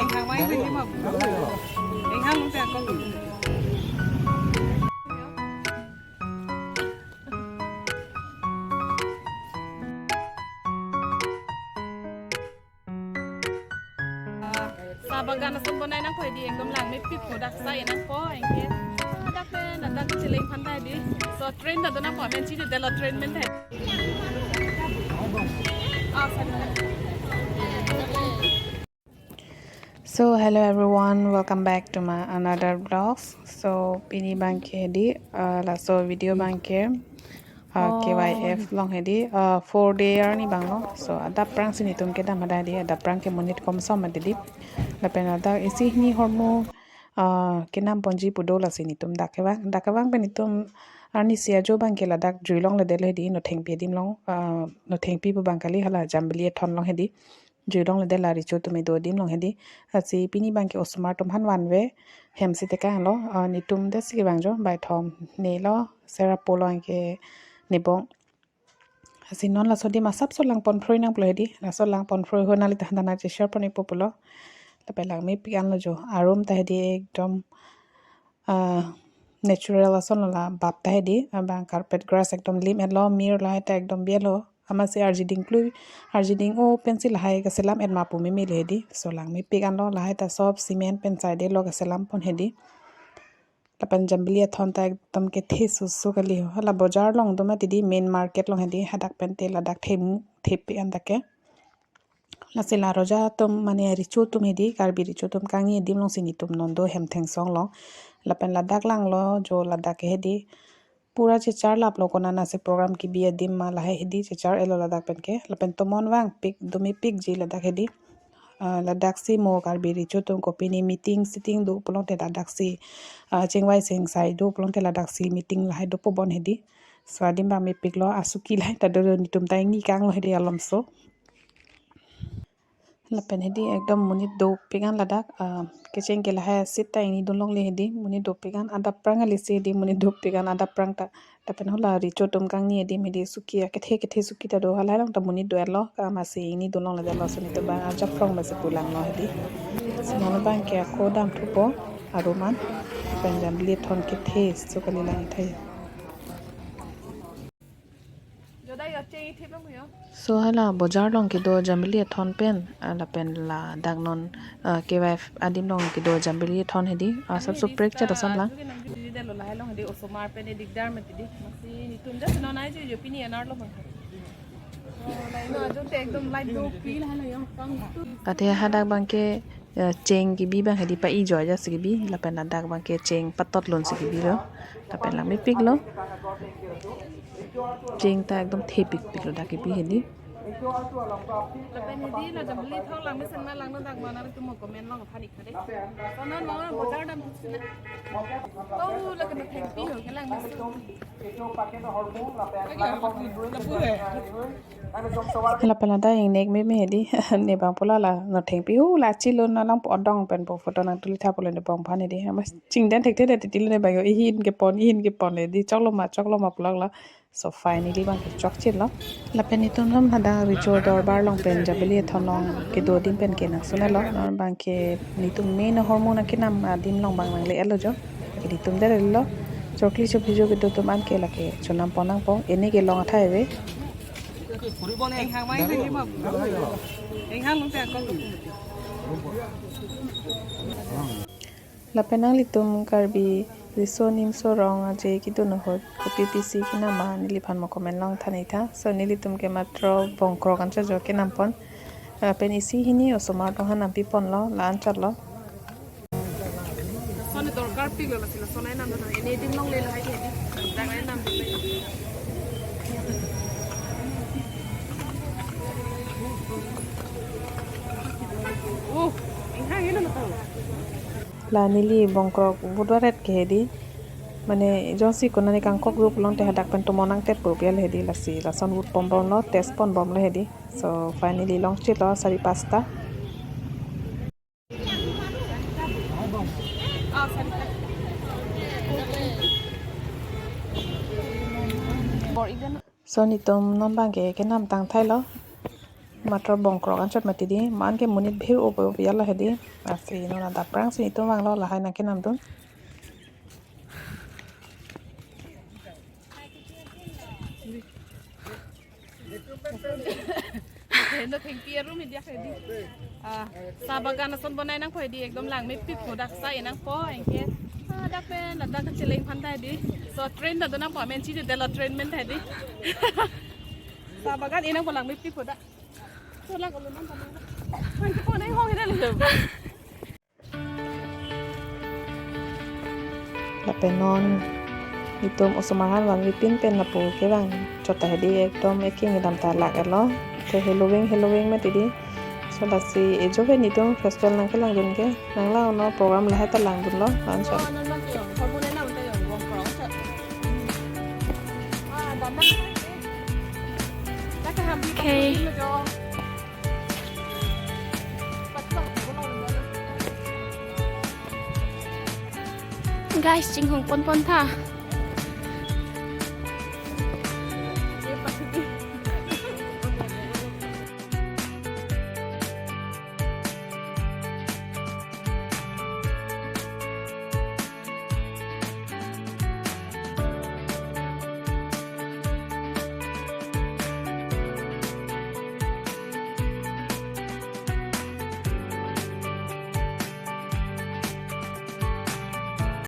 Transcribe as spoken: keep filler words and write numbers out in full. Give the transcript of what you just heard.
Sa bagan ason bonai nangpo hedi, ekdom langmepik po, dak sa-e nangpo, anke. Ah, dak pen, dak dak cheleng aphan ta hedi. So train ta do nangpo, men chini delo train men ta. Ah, sa. So hello everyone, welcome back to my another vlogs. So pini abangke hedi, uh, laso video abangke, uh, Oh. K Y F along hedi, uh, four day arni abanglo. So adap aphrangsi netum kedam hadak hedi, adap aphrang ke monit komsom hedi. Lapen hadak isi hini ahormu, uh, kenam ponji pu do, lasi netum dak kevang, dak kevang pen netum arnisi ajo abangke ladak jui longledetlo hedi, Nothengpi adim along, uh, Nothengpi pu abang kali, hala Jambili Athon along hedi. Jui longledet la recho atum kedo adim along hedi. Lasi pini abangke osomar atum aphan vanve hem si tekanglo, ah, netum det si kevang jo, baithom ne lo, sera pulo anke nebong. Lasi non laso adim asapso lang pon phroi nangpo hedi. Laso lang pon phroi ho nanglita aphan ta nang che-share pon-ikpo pulo. Lapen langmepik anlo jo. Arum ta hedi ekdom, ah, natural ason lo, la bap ta hedi, abang carpet grass ekdom lim-etlo, mir lahai ta ekdom bialo. Amatsi arjiding klui, arjiding-o pensi lahai kaselam-et ma pu meme le hedi. So langmepik anlo, lahai ta sob cement pen saidelo kaselam pon hedi. Lapen Jambili Athon ta ekdom kethe susu kali ho. Hala bojar along do mati hedi, main market along hedi, hadak pen te ladak themu, thepik an dak ke. Lasi la roja atum mane recho atum hedi, Karbi recho atum kangni adim alongsi netum non do hem thengsong along. Lapen ladak langlo jo, ladak ke hedi. Pura chechar laplo, konatsi program kebi adim ma lahai hedi, chechar-etlo ladak pen ke. Lapen tomon vangpik, domepikji ladak hedi. Ah, ladaksi mo Karbi recho atum kopine meeting sitting do pulote ladaksi, ah, chingvai chingsai do pulote ladaksi meeting lahai dopo bon hedi. So adim abang mepiklo, asuki lahai ta do, netum ta ingni kanglo hedi alomso. Lapen hedi ekdom monit dopik an ladak, ah, kecheng ke lahai seat ta ingni dun longle hedi, monit dopik an, adap aphrang alisi hedi, monit dopik an adap aphrang ta. Lapen hala recho atum kangni adim hedi, suki akethe kethe suki ta do, halahai along ta monit do-etlo, ka amatsi ingni dun longledetlo, so netum abang ajaphrong basi pu langlo hedi. Si non abangke ako dam thupo, arum an, lapen Jambili Athon kethe su kali lang ithai. So hala bojar along kedo Jambili Athon pen, ah, lapen ladak non, ah, K Y F adim along kedo Jambili Athon hedi, ah, asapso prekchet ason lang. Athe hadak abangke, eh, cheng kebi abang hedi, pa-i joija si kebi, lapen ladak abangke cheng patot lun si kebilo, lapen langmepiklo. Cheng ta ekdom thepikpiklo dak kebi hedi. Lapen hedi la Jambili Athon langmesen ma langno dak ma, nangtum mo comment along aphan ik tha dei. Konon mo bojar dam thuk sina. Oh, lake Nothengpi ho, kelang mesu. Lapen ladak ingnek meme hedi, ne abang pulo la Nothengpi hu la chilo na lang po adong pen po photo nangtuli tha pulo ne abang aphan hedi. Ama chingdam thekthe det titilo ne abang, ihin kepon, ihin kepon le hedi, choklo ma, choklo ma puloklo. So finally abangke chokchelo. Lapen netum lam hadak recho dorbar along pen Jambili Athon along kedo adim pen ke nangsun-etlo. Non abangke netum main ahormu nangkenam adim along abang nangle-etlo jo. Ke netum det-etlo. Chokli chophi jo kedo atum an ke lake chonam pon nangpo. Ene ke long athai ave. Enghang mai enghang lima. Enghang long te akong. Lapen nanglitum Karbi riso nimso rong aje kedun ahut kopi pisi kenam ma neliphan mo comment along than-ik tha. So nelitum ke matro bongkrok anchot jo kenam pon. Lapen isi hini osomar atum aphan nampi ponlo, la-an chotlo. Son dorkar piklo, lasi lason ai nam na, ene adim longle lahai ke di. Dak ai nam. Oh, enghang ilo na tau. La neli bongkrok vote varet ke hedi. Mane jongsi konane kangkok rup longte hadak pen tomon nangtet pu pi al hedi, lasi lason vote pon bomlo, test pon bomlo hedi. So finally longchelo sari pasta. So netum non abangke kenam tang thailo. Matro bongkrok anchot mati di, man ke monit bhir opo opo ya lahai di. Lasi non adap prang si itum vanglo, lahai nangkenamdun. Heno thengpi arum idia hedi. Ah, sa bagan ason bonai nangpo hedi, ekdom langmepik po dak sa enangpo, anke. Ah, dak pen, dak dak kacheleng aphan ta hedi. So, train ta do nangpo, amen chini delo train men ta hedi. Sa bagan enangpo langmepik po dak. So, lak ulun nang pa nang. Anke po nai hong hedi lo. Lapen non itum osomar aphan vangvepin pen lapu kevang chot ta hedi, ekdom ekeng idam ta lak-etlo. Te heloving heloving mati di. So lasi ejo pen itum festival nangkelangdun ke, nang la uno program lahai ta langdunlo, lan chot. Okay. Guys, chinghong ponpon tha.